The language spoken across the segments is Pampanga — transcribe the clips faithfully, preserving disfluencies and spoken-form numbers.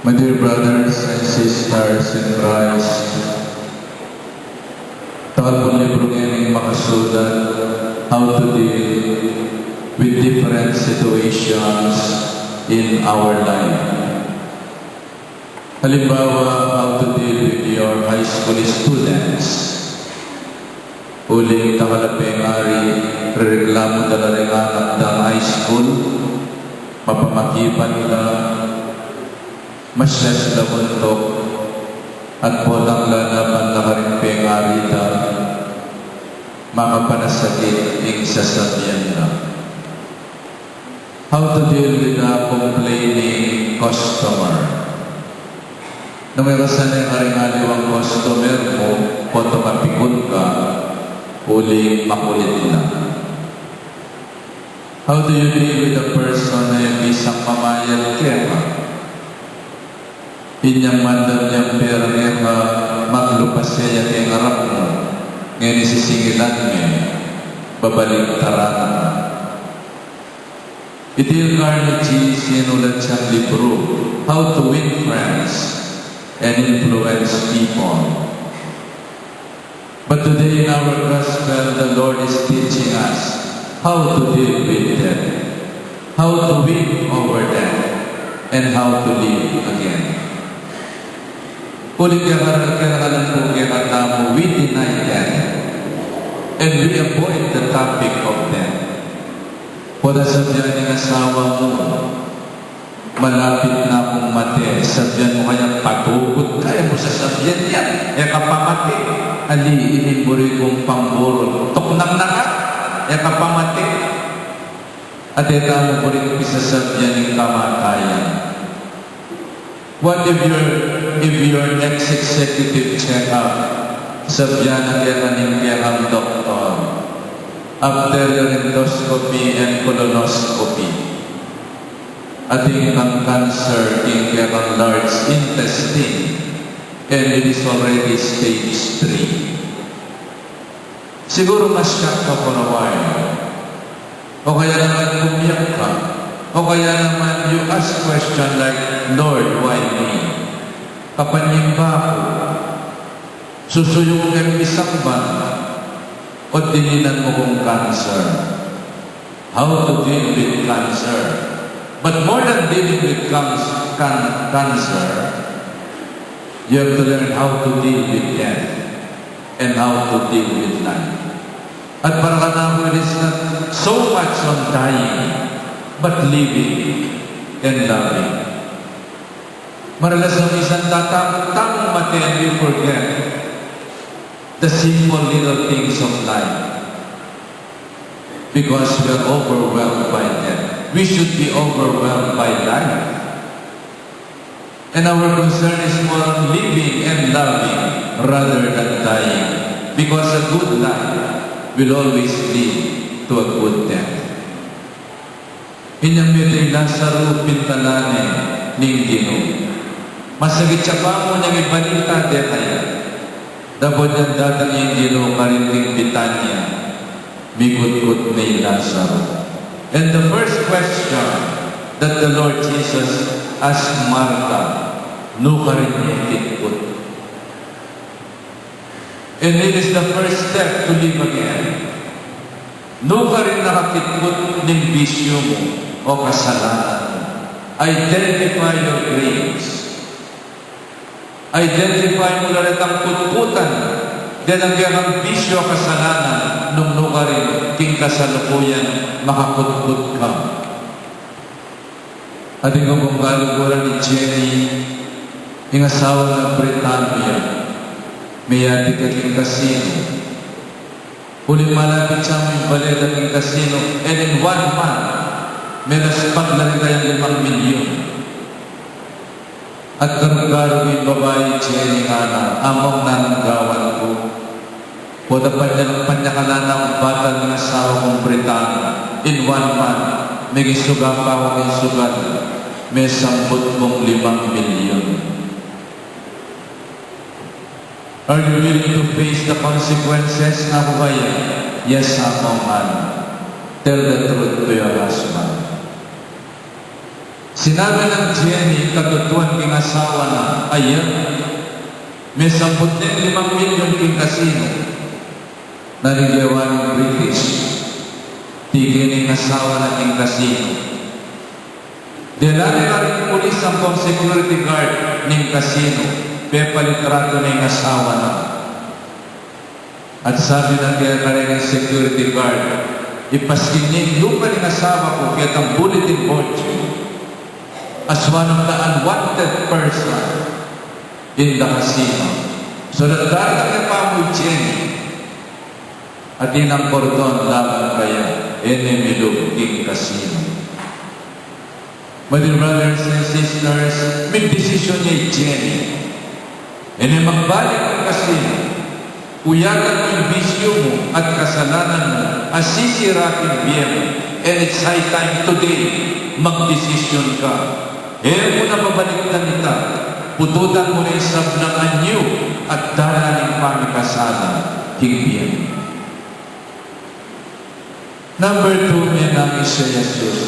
My dear brothers and sisters in Christ, talpung libru ngeni makasulat, How to Deal with Different Situations in Our Life. Halimbawa, how to deal with your high school students. Uling dakal a pengari, rereklamu da la ring anak dang high school, mapamakipan la, masyas la buntuk, at potang lalaban la karing pengari da, makapanasakit ing sasabian da. How to deal with a complaining customer. Nung e ka sanay karing aliwang customer mu, pota mapikun ka, uling makulit la. How do you deal with a person na e bisang mamayad keka? Inyang mandam yang pera keka, maglupas ya keng arap mu, ngeni sisingilan me, babaliktaran na. I Dale Carnegie, sinulat yang libru, How to Win Friends and Influence People. But today in our gospel, the Lord is teaching us how to deal with death, how to win over death, and how to live again. Uling kaya karang kaya kalang pu kaya katamu, we deny death, and we avoid the topic of death. Pota sabian ning asawa mu, malapit na kung mate, sabian mu kaya, patugut ka, e mu sasabian yan, e ka pa mate. Ali, ini buri kung pamburol, tuknang na ka, e ka pa mate. At e tamu buri pisasabian ing kamatayan. What if your, if your next executive checkup, sabian na keka ning kekang doktor, after your endoscopy and colonoscopy, atin kang cancer king kekang large intestine, and it is already stage three. Siguru ma-shock ka for a while. O kaya naman umiyak ka. O kaya naman you ask question like, "Lord, why me? Kapanyimba ku. Susuyu ku keng misangban. O dininan mu kung cancer." How to deal with cancer. But more than dealing with canc-, can-, cancer, you have to learn how to deal with death and how to deal with life. At para kanaku, it is not so much on dying, but living and loving. Maralas na minsan tatamung-tamung mate and we forget the simple little things of life. Because we are overwhelmed by death. We should be overwhelmed by life. And our concern is more on living and loving rather than dying. Because a good life will always lead to a good death. Inyang mete i Lazaro, pintalan ne ning Ginu. Masakit ya pa mu inyang ibalita de kaya. Dapot inyang datang ing Ginu karin king Betania, mikutkut ne i Lazaro. And the first question that the Lord Jesus asked Martha, "Nukarin ye kitkut?" And it is the first step to live again. Nukarin nakakitkut ning bisyu mu o kasalanan mu? Identify your graves. Identify mu la retang kutkutan deng kekang bisyu o kasalanan nung nukarin king kasalukuyan makakutkut ka. Atin kung kaluguran i Jenny, ing asawa nang Britania, meyati ke king kasino. Uling malapit ya mu ing bale da king kasino, and in one month, melaspag la ring kayang limang milyon. At karug-karug ing babai, Jenny, ngana, "Among nanung gawan ku? Pota panyakalan na kung batal ning asawa kung Britania, in one month, meging suga pa ku king sugal, mesambut kung limang milyon." Are you willing to face the consequences? Ngana ku, "Yes, Among, ngana. Tell the truth to your husband." Sinabi nang Jenny ing katutuan king asawa na, aya, mesamput ne limang milyon king kasino. Narigewa ning British, tiki ning asawa na king kasino. Dela ne la ring pulis ampong security guard ning kasino, pepalitratu ne ing asawa na. At sabi na kaya kareng security guard, "Ipasking ing lupa ning asawa ku ketang bulletin board as one of the unwanted person in the casino." So, nagdarating na pa mu i Jenny. Atin nang kordon laban kaya, e ne milub king kasino. My dear brothers and sisters, migdesisyon ya i Jenny. E ne magbalik king kasino. Uyatan mu ing bisyu mu at kasalanan mu a sisira king bie mu. And it's high time today, magdesisyon ka. E mu na babalikdan ita. Pututan mu na ing sablang anyu at dalan ning pamikasala king bie mu. Number two, menangis ya i Jesus.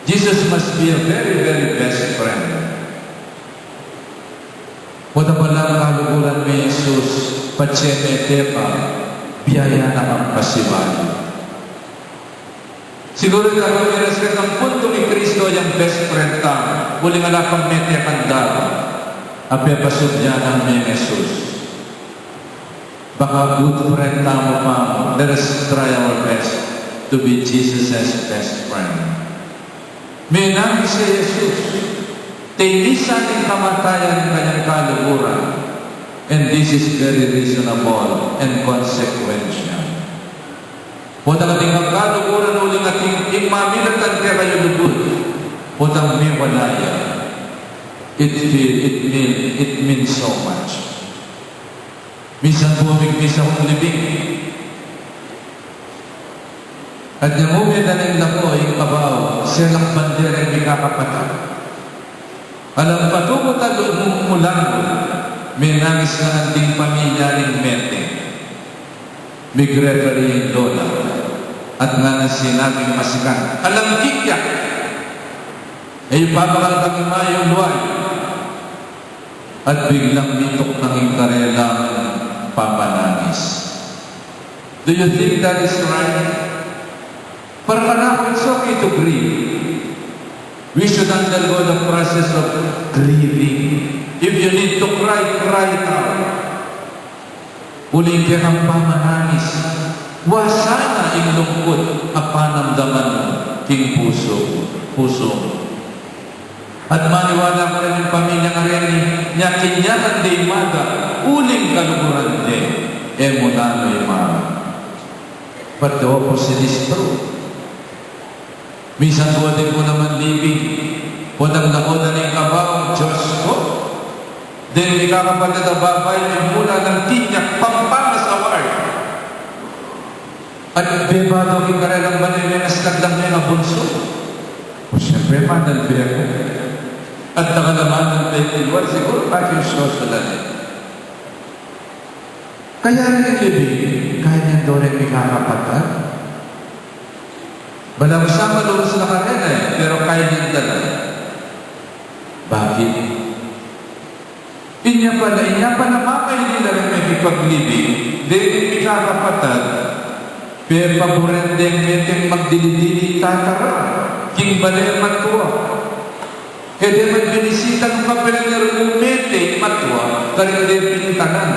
Jesus must be a very, very best friend. Potang balang kaluguran me i Jesus, patse mete pa, bia ya na kang pasibayu. Siguru ita, miras ka kang puntung i Kristo yang best friend tamu, uling ala kang mete kang daru, a pepasubyanan me i Jesus. Baka good friend tamu pa mu. Let us try our best to be Jesus' best friend. Menangis ya i Jesus. Tinisan ing kamatayan ing kayang kaluguran. And this is very reasonable and consequential. Potang atin kang kaluguran uling atin ing mamilatan kekayu lugud, potang mewala ya, it feel, it mean, it means so much. Minsan pu, migmisa kung libing. At nung mumeda na ing lako, ing kabaw, selak bandera ing mikakapatad. Alang patugut a lugud, mulangu, menangis na ngan ding pamilya ning mete. Migreferee ing lola. At ngana sinabing masikan, "Alang kikyak! E yu pabakal kami mayung luwal." At biglang mituknang ing karelang pamanangis. Do you think that is right? Para kanaku, it's okay to grieve. We should undergo the process of grieving. If you need to cry, cry it out. Uling kekang pamanangis, wasa na ing lungkut a panamdaman mu king pusu, pusu mu. At maniwala ku rin ing pamilya kareni, nya kinyakan de i mada, uling kaluguran de, e mu na nu i mama. But the opposite is true. Minsan pu, atin pu naman libing, potang lako na ning kabaw, Diyos ku, deng mikakapatad a babai, mimula nang tinyak, pampamas award. At bebado king karelang bale, mengaskad lang me a bunsu. O, siyempre, manalbe ku. At dakal a manalbe king luwal, siguru, bakit sosolanin? Kaya rin ing libing, kaya neng doren mikakapatad. Balamu sa malurus na karela, e, pero kaya neng dalan. Bakit? Inya pala, inya pala mamailila ring mekipaglibing deng mikakapatad, pepaburen deng meteng magdili-dili tatara king bale matua. E de magbinisita nung kapener mu mete ing matua karing depintanan.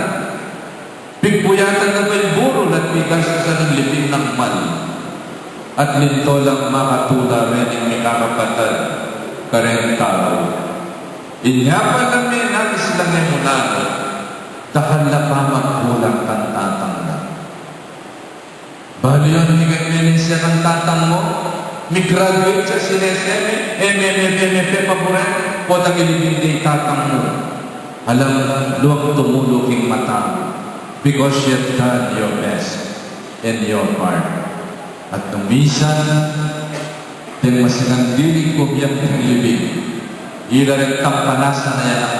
Pigpuyatan na ba ing burol at pigastusan ing libing nang mal? At linto lang makatula reng mikakapatad kareng tau. Inya pala menangis lang e mu nanu, dakal la pamagkulang kang tatang na. Balu yu, migay mene siya kang tatang mu, migraduate siya, sineseme, e me, me, me, me, pepaburen, potang ilibing de i tatang mu. Alang luwag tumulu king mata mu, because you have done your best and your part. At nung minsan, deng masingan diling kubyang king libing, ila reng tampanasan a anak,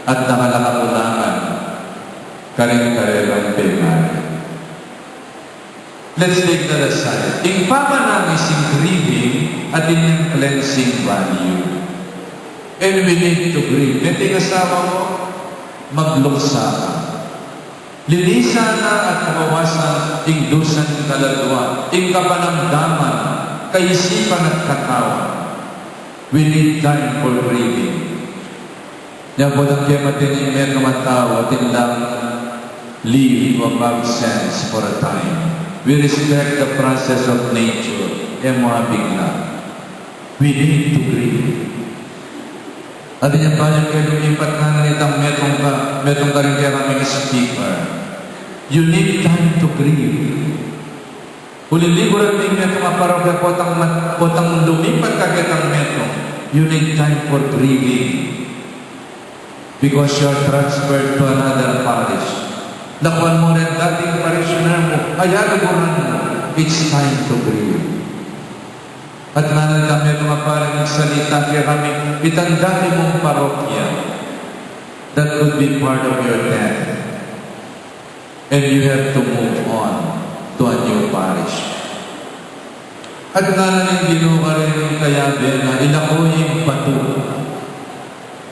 at dakal a kakulangan karing karelang pengaral. Let's take that aside. Ing pamanangis, ing grieving, atin yang cleansing value. And we need to grieve. Meting asawa mo, magluksa ka. Linisan na at mabawasan ing dusa ning kaladua, ing kapanamdaman, kaisipan at katawan. We need time for grieving. Nya potang kemate ning metung a tau, atin lang live of absence for a time. We respect the process of nature. E mu abigla. We need to grieve. Atin yang bayu ke lumipat ngana nitang metung ka, metung karing kekaming speaker. You need time to grieve. Uli liguran ning metung a parokya, potang mat-, potang lumipat ka ketang metung, you need time for grieving. Because you are transferred to another parish. Lakuan mu ring dating parishioner mu, aya luguran mu, it's time to grieve. At ngana nitang metung a pari, salita kekami, itang dati mung parokya, that could be part of your death. And you have to move on to a new parish. At ngana ning Ginu karing kayabe na, ilako ing batu.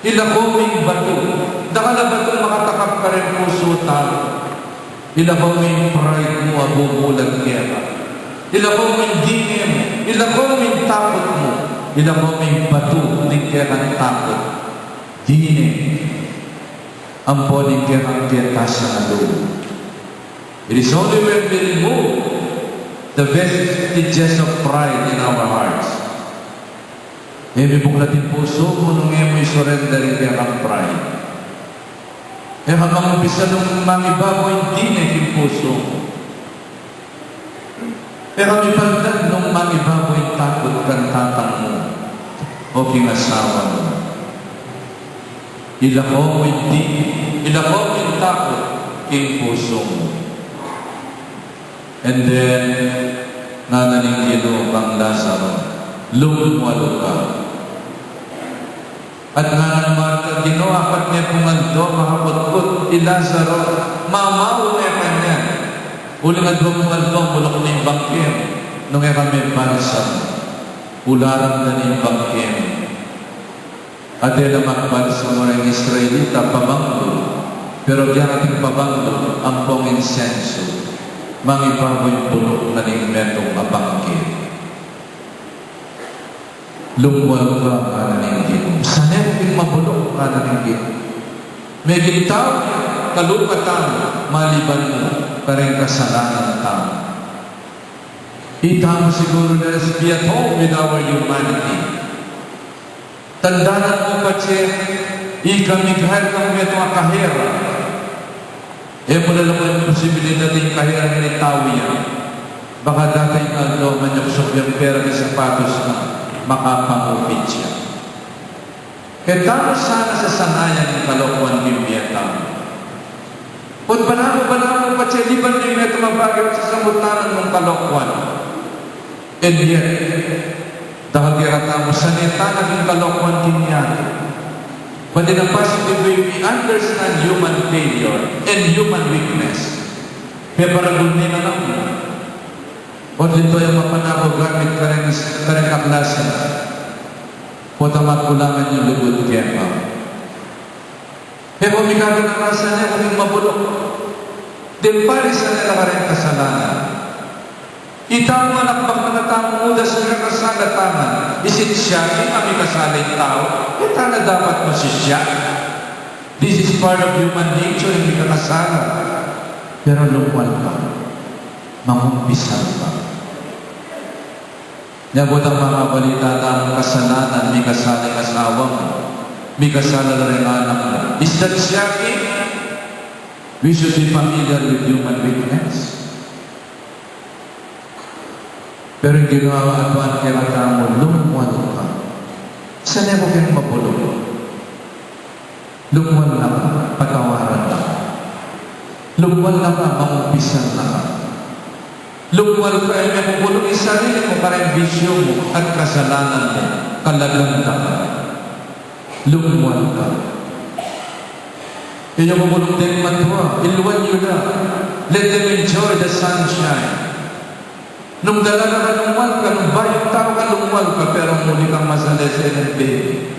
Ilako ing batu. Dakal a batu makatakap karing pusu tau. Ilako ing pride mu a bumulat keka. Ilako ing dine mu. Ilako ing takut mu. Ilako ing batu ning kekang takut. Dine. Ampo ning kekang ketasan a lub. It is only when we remove the vestiges of pride in our hearts. E mibuklat ing pusu mu nung e mu i-surrender ing kekang pride. E ka mangumpisan nung mangibabo ing dine king pusu mu. E ka mipaldan nung mangibabo ing takut kang tatang mu o king asawa mu. Ilako mu ing dine, ilako mu ing takut king pusu mu. And then, ngana ning Ginu kang Lazaro, lumual ka. At ngana nang Marta, Ginu, apat ne pung aldo makakutkut i Lazaro, mamauli ne kanyan. Uling adwa pung aldo, buluk ne ing bangke mu. Nung e ka mebalsam, ularan da ne ing bangke mu. At e la magbalsam ring Israelita pabanglu, pero giyang ating pabanglu ampong insensu, mangibabo ing buluk na ning metung a bangke. Lumual ka, ngana ning Ginu. Sane ku king mabuluk, ngana ning Ginu. Meging tau ya, kalupa tamu, maliban mu karing kasalanan tamu. Ita mu siguru, let us be at home with our humanity. Tandanan mu patse, ikami kahit kang metung a kahera. E mu la lakuan ing posibilidad ing kahera ning tau ya. Baka datang ing aldo, manyuksuk yang pera king sapatos na, makapangupit ya. E tamu sana sasanayan ing kalokuan king bie tamu. Ot balamu, balamu patse liban ning metung a bage, sasambutan mung kalokuan. And yet, dakal kekatamu, sane tana king kalokuan king yatu. But in a positive way, we understand human failure and human weakness. Peparagul ne ing anak mu. Ot linto yang mapanaku gamit karing, karing kaklase na. Potang makulangan ing lugud keka. E ku mikaganaka, sane ku king mabuluk. Deng pari, sane la kareng kasalanan. Ita mu, anak, baknang a tamung udas, mikakasala tamu. Is it shocking a mikasala ing tau? E tana dapat masisya. This is part of human nature, ing mikakasala. Pero lumual ka. Mangumpisal ka. Nya potang makabalita tamung kasalanan, mikasala ing asawa mu, mikasala la ring anak mu. Is that shocking? We should be familiar with human weakness. Pero ing Ginu, aduan kekatamu, lumual ka. Sane ku keng mabuluk. Lumual na ka, patawaran na ka. Lumual na ka, mangumpisal na ka. Lumual ka, e me kukulung ing sarili mu kareng bisyu mu at kasalanan mu, kalagan na ka. Lumual ka. E yu kukulung deng matua, iluan yu la. Let them enjoy the sunshine. Nung dala na ka, lumual ka, nung bayung tau ka, lumual ka, pero muli kang masalese ning baby.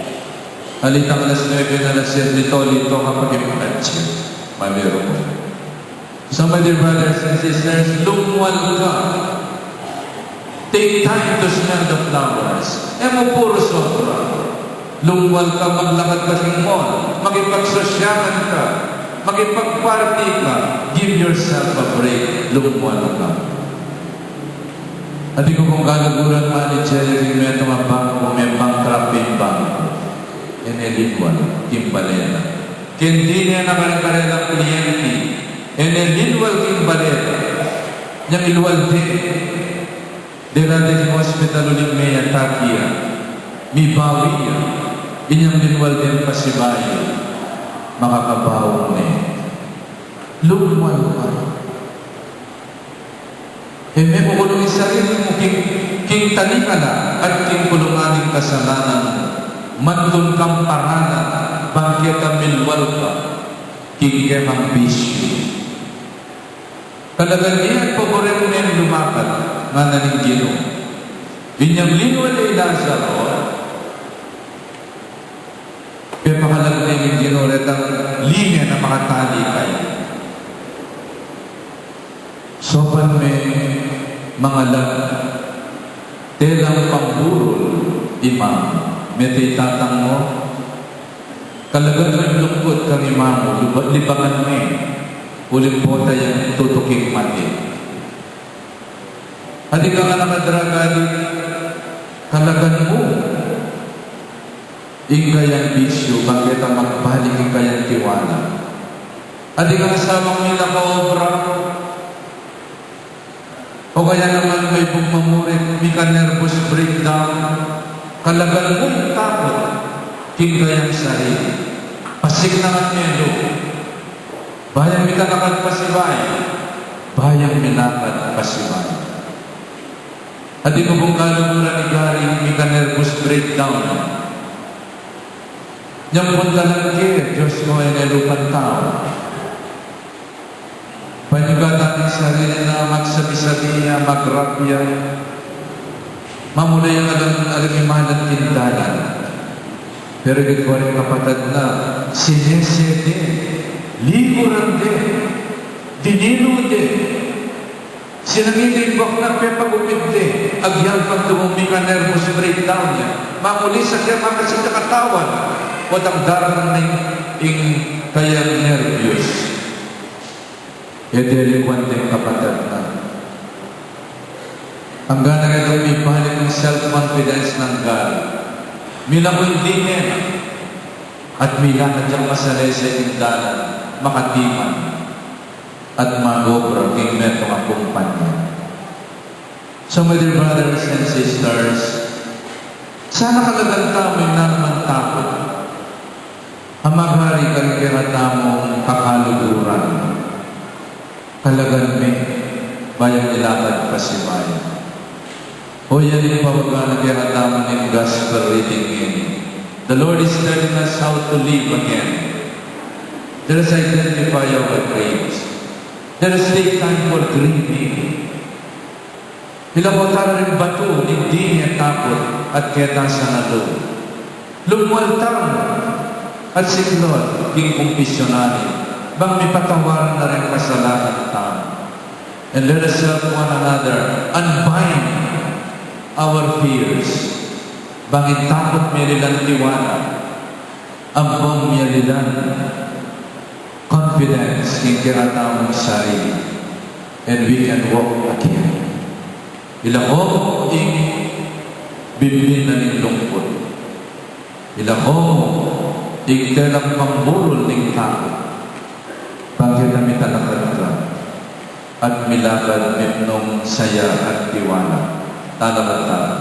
Alitang alas nuebe na, alas siyete, lito-lito ka pa king pansin. Mamiru ko. So, my dear brothers and sisters, lungwal ka. Take time to smell the flowers. E mu puru sobra. Lungwal ka, maglakad ka king mall, makipagsosyalan ka, makipagparty ka, give yourself a break. Lungwal ka. Atin ku pung kaluguran, manager, ing metung a bangku, me-bankrupt ing bangku. E ne linwal king bale na. King dine na karing karelang kliente, e ne linwal king bale na. Inyang linwal de, dela de king hospital uling me-attack ya, mibawi ya. Inyang linwal deng pasibayu, makakabawi ne. Lungwal ka. E me kukulung ing sarili mu king, king talikala at king kulungan ning kasalanan mu. Mantun kang paralan, bang keta milwal ka king kekang bisyu. Talaga ne, at paburen meng lumakad, ngana ning Ginu. Inyang linwal i Lazaro, pepakalag ne ning Ginu retang line na makatali kaya. Saupan me mangalag, telang pamburul i mamu. Mete i tatang mu, kalagan me ing lungkut kang i mamu, luba-, libangan me, uling pota yang tutuking mate. Atin kang anak a drug addict, kalagan mu ing kayang bisyu, bang keta magbalik ing kayang tiwala. Atin kang asawang mila kaobra, o kaya naman maybe mamurit, mika-nervous breakdown, kalagan mu ing takut king kayang sarili. Pasiknangan me lu, ba yang mitalakad pasibayu, ba yang milakad pasibayu. Atin ku pung kaluguran i Gary, mika-nervous breakdown. Inyang puntalan ke, Dios ku, e ne lupang tau. Panyugatan ing sarili na, magsabi-sabi ya, mag-rap ya. Mamula yang alang, alang imalat king dalan. Pero ikit ku ring kapatad na, sinese de, likuran de, dinilu de. Sinangi de ing bakla, pepagupit de, agyang pang tumumika, nervous breakdown ya. Mamuli sa kaya makasita katawan, potang daratang na ing, ing kayang nervyos. E de likuan deng kapatad na. Anggang na kaya mibalik ing self-confidence nang Gary. Milaku ing dine na. At milakad yang masalese king dalan, makatiman. At mag-obra king metung a kumpanya. So, my dear brothers and sisters, sana kalagan tamu ing nanumang takut a maghari karing kekatamung kakaluguran. Kalagan me, ba yang milakad pasibayu. O, yan ing pawaga na kekatamu ning gospel reading ngeni. The Lord is telling us how to live again. Let us identify our graves. Let us take time for grieving. Ila ko tara ring batu ning dine takut at keta sana lu. Lungwal tamu at siklaud king kumpisyunari, bang mipatawad na ring kasalanan tamu. And let us help one another unbind our fears. Bang ing takut melilan tiwala, ampong melilan confidence king kekatamung sarili, and we can walk again. Ila ko ing binbin na ning lungkut. Ila ko ing telang pamburul ning takut. Bang keta mitalakad ka at milakad mitmung saya at tiwala. Talakad tamu.